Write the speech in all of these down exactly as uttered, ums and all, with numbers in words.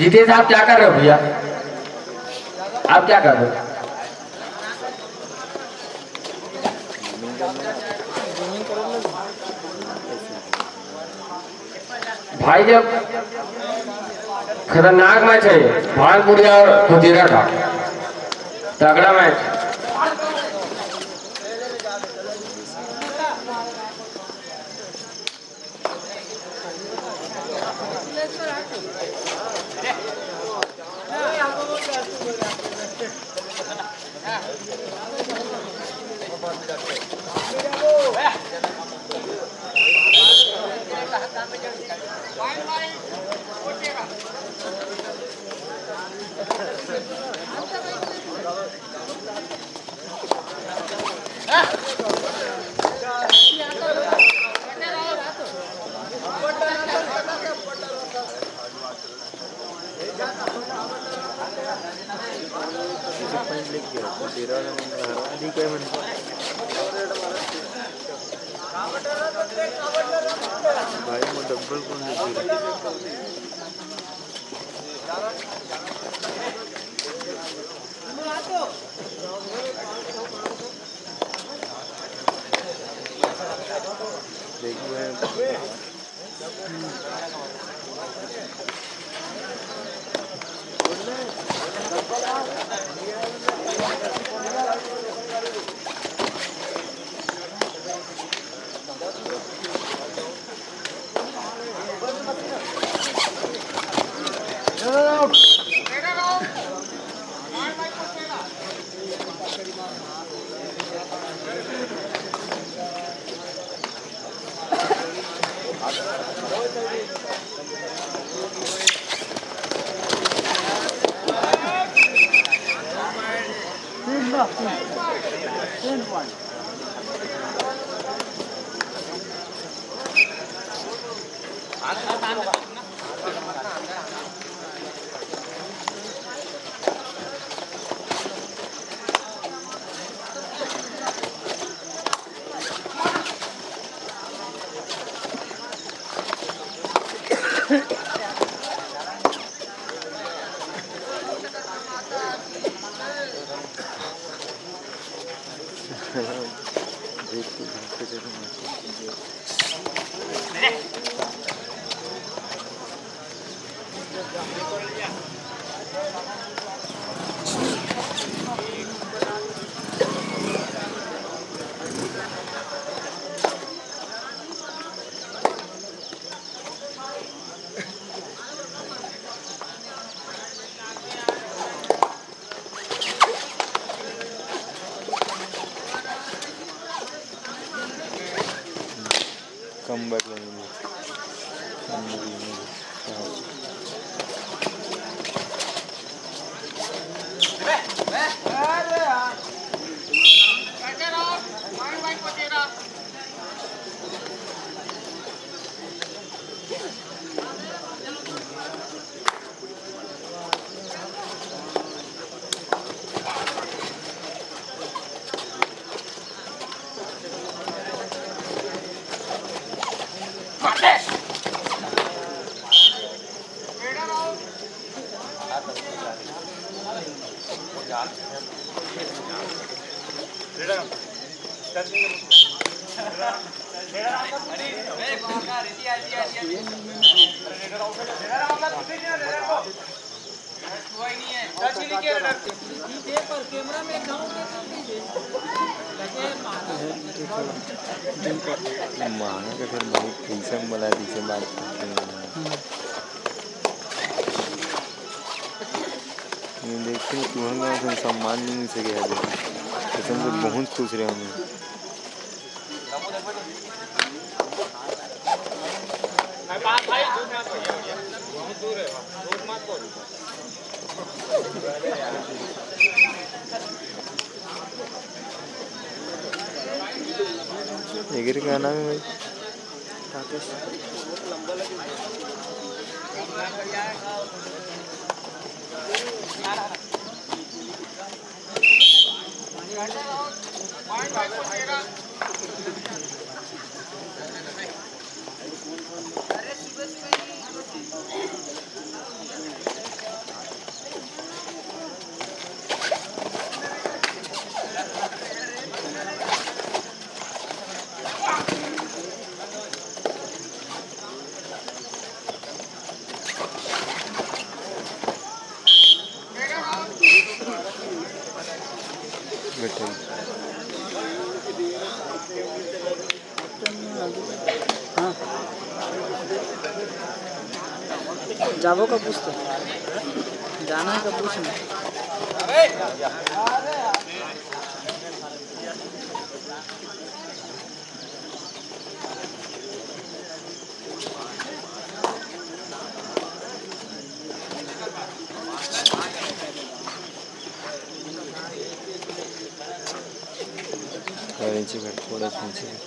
रितेश, आप क्या कर रहे हो भैया? आप क्या कर रहे हो भाई? जब खतरनाक मैच है भानपुरिया और कुचेरा का, तगड़ा मैच। भाई, वो डबल कौन देखे? देखिए। कम बैठ लेंगे। महंगा के फिर बहुत पइसा में बना, पीछे बात करते हैं। ये देखते हैं, तुहर गाँव से सम्मान नहीं मिल सके है, कसम से बहुत खुश रहे हमें। एकर का नाम है भाई? राकेश। हाँ। जाबो का पूछ तो? जाना है का पूछ ना? थोड़ा नीचे कर, थोड़ा नीचे कर।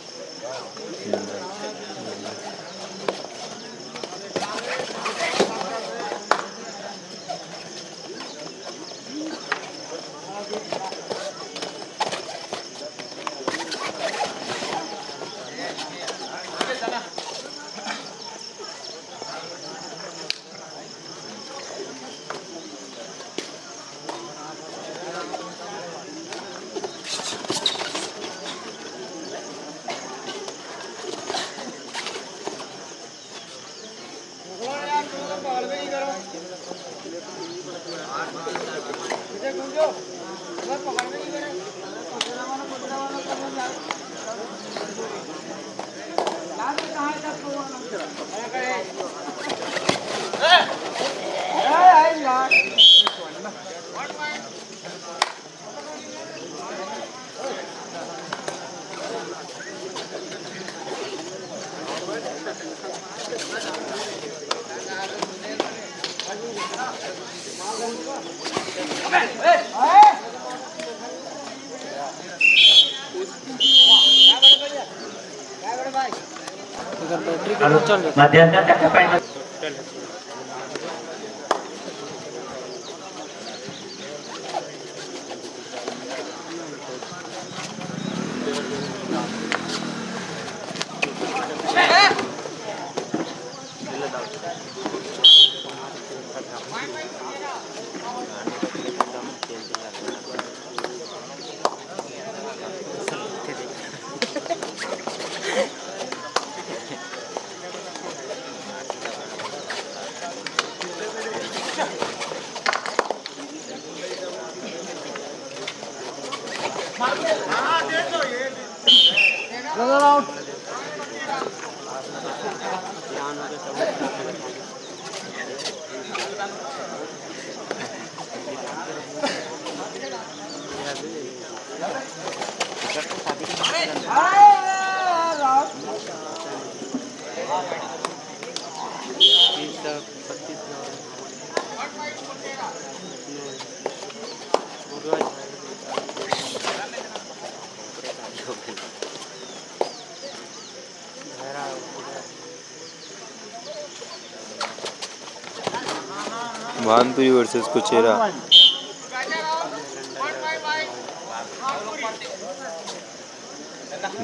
भानपुरी वर्सेस कुचेरा।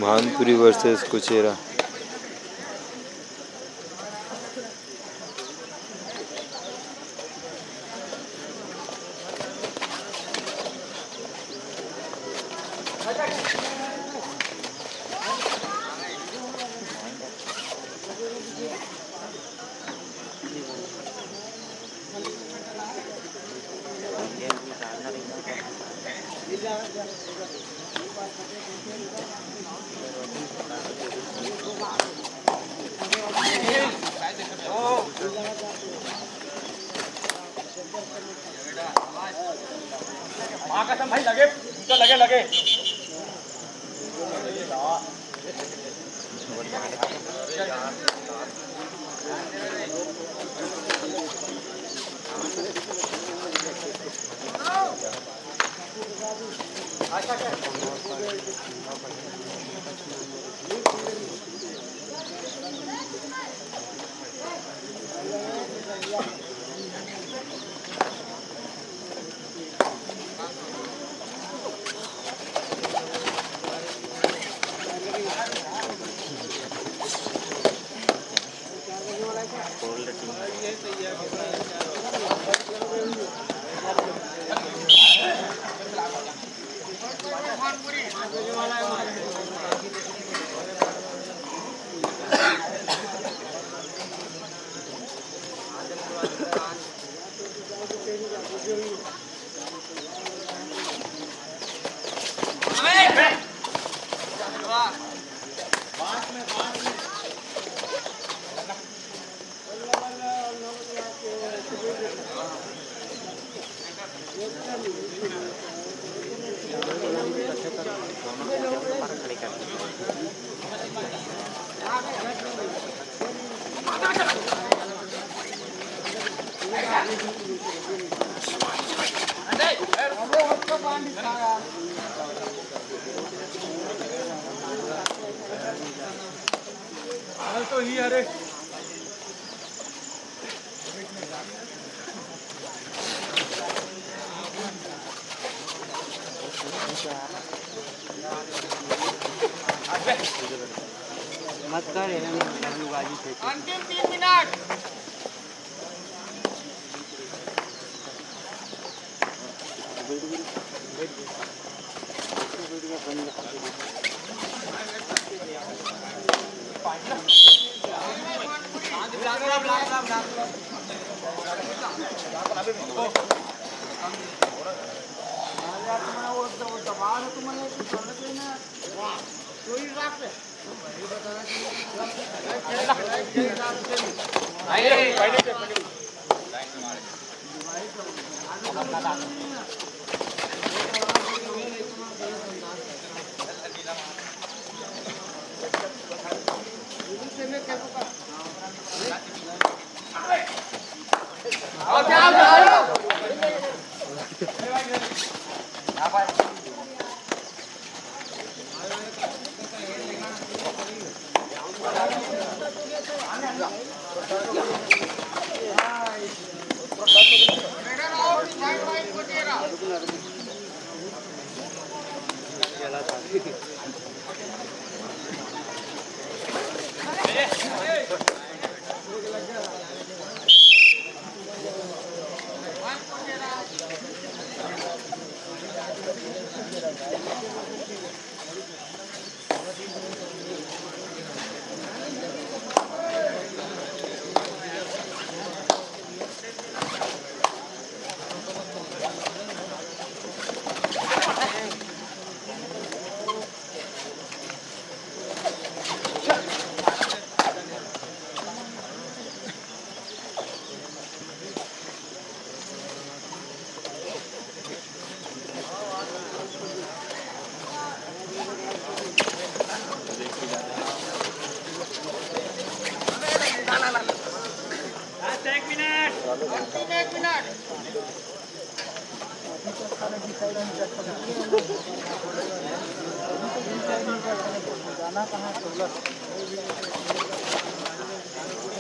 भानपुरी वर्सेस कुचेरा। माँ कसम भाई, लगे तो लगे, लगे। मत कर, ये ना, हम लोग आज ही फेंक। अंतिम तीन मिनट।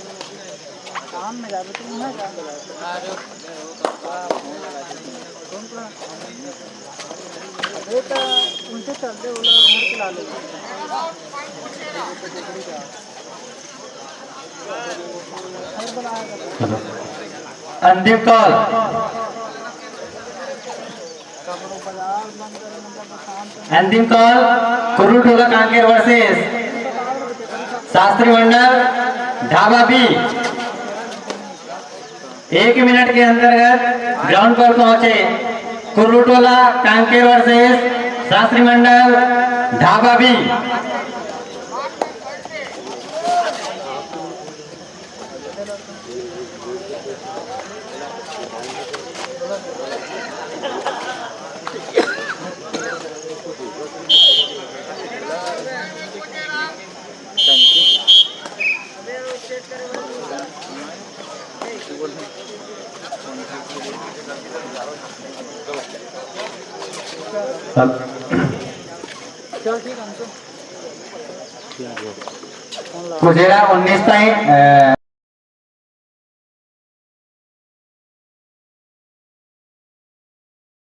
काम में जाबे तो नहीं है, काम में जाबे। अरे तो उनसे चल दे, वो लोग घर के ला लेंगे। अंतिम कॉल। अंतिम कॉल, कुर्रू टोला कांकेर वर्सेस शास्त्री मंडल ढाबा बी। एक मिनट के अंतर्गत ग्राउंड पर पहुंचे कुर्रू टोला कांकेर वर्सेस शास्त्री मंडल ढाबा बी। कुजेरा उन्नीस ताई, अ,